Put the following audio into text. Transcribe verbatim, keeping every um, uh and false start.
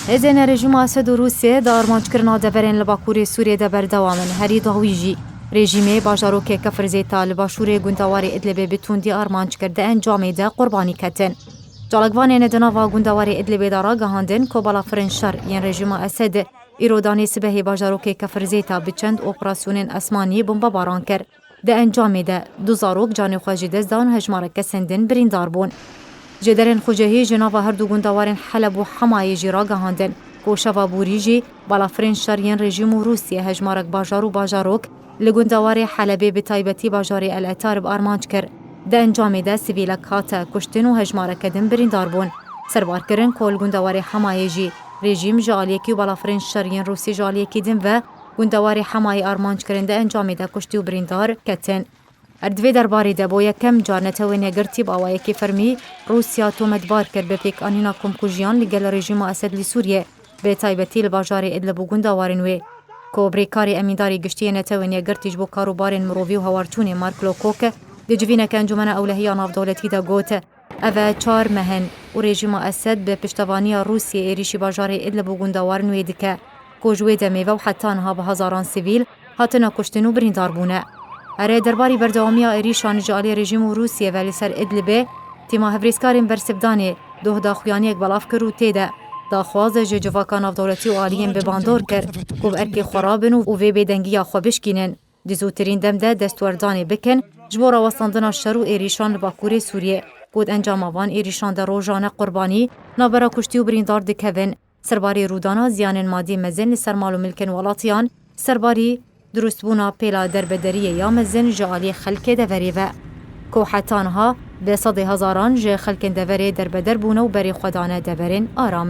Hêzên rejîma Esed û Rûsiyê di armanckirina deverên li Bakurê Sûriyê de berdewam in. Herî dawî jî rejîmê bajarokê Kefir Zêta li başûrê gundewarê Idlibê bi tundî armanc kir, di encamê de qurbanî ketin. Çalakvanên di nava gundewarê Idlibê de ragihandin ku balafirên şer yên rejîma Esed îro danê sibehê bajarokê Kefir Zêta bi çend operasyonên esmanî bombebaran kir. Di encamê de du zarok canê xwe ji dest dan û hejmarek kesên din birîndar bûn. Jêderên xwecihî ji nava her du gundewarên Heleb û Hemayê jî ragihandin ku şeva borî jî balafirên şer yên rejîm û Rûsiyê hejmarek bajar û bajarok li gundewarê Helebê, bi taybetî bajarê El Etarib armanc kir. Di encamê de sivîlek hate kuştin û hejmareke din birîndar bûn. Serbar kirin ku li gundewarê Hemayê jî rejîm ji aliyekî û balafirên şer yên Rûsî ji aliyekî din ve gundewarê Hemayê armanc kirin, di encamê de kuştî û birîndar ketin. Her di vê derbarê de bo yekem car Netewên Yekgirtî bi awayekî fermî Rûsya tometbar kir bi pêkanîna komkujiyan li gel rejîma Esed li Sûriyê, bi taybetî li bajarê Idlib û gundewarên wê. Ku birêkarê emîndarê giştî yê Netewên Yekgirtî ji bo karûbarên mirovî û hawarçûnê Mark Lowcock di civîneke Encûmena Ewlehiya Navdewletî de got, ev e çar meh in û rejîma Esed bi piştevaniya Rûsiyê êrîşî bajarê Idlib û gundewarên wê dike, ku ji wê demê ve û heta niha bi hezaran sivîl hatine kuştin û birîndar bûne. Erê, derbarî berdewamiya êrîşan ji alî rejîm û Rûsiyê ve li ser Idlibê, Tîma Hevrêzkarên Bersivdanê dohda xuyaniyek belav kir û tê de daxwaz ji civaka navdewletî û aliyên bi bandor kir ku bi erkê xwe rabin û, û vê bêdengiya xwe bişkînin. Di zûtirîn dem de destwerdanê bikin ji bo rawestandina şer û êrîşan li Bakurê Sûriyê, ku di encama van êrîşan de rojane qurbanî navbera kuştî û birîndar dikevin. Serbarî rûdana ziyanên madî mezin li ser mal û milkên welatiyan, serbarî dirustbûna pêla derbederiyê ya mezin ji alî xelkê deverê ve, ku heta niha bi sedê hezaran ji xelkên deverê derbeder bûne û berê xwe dane deverên aram.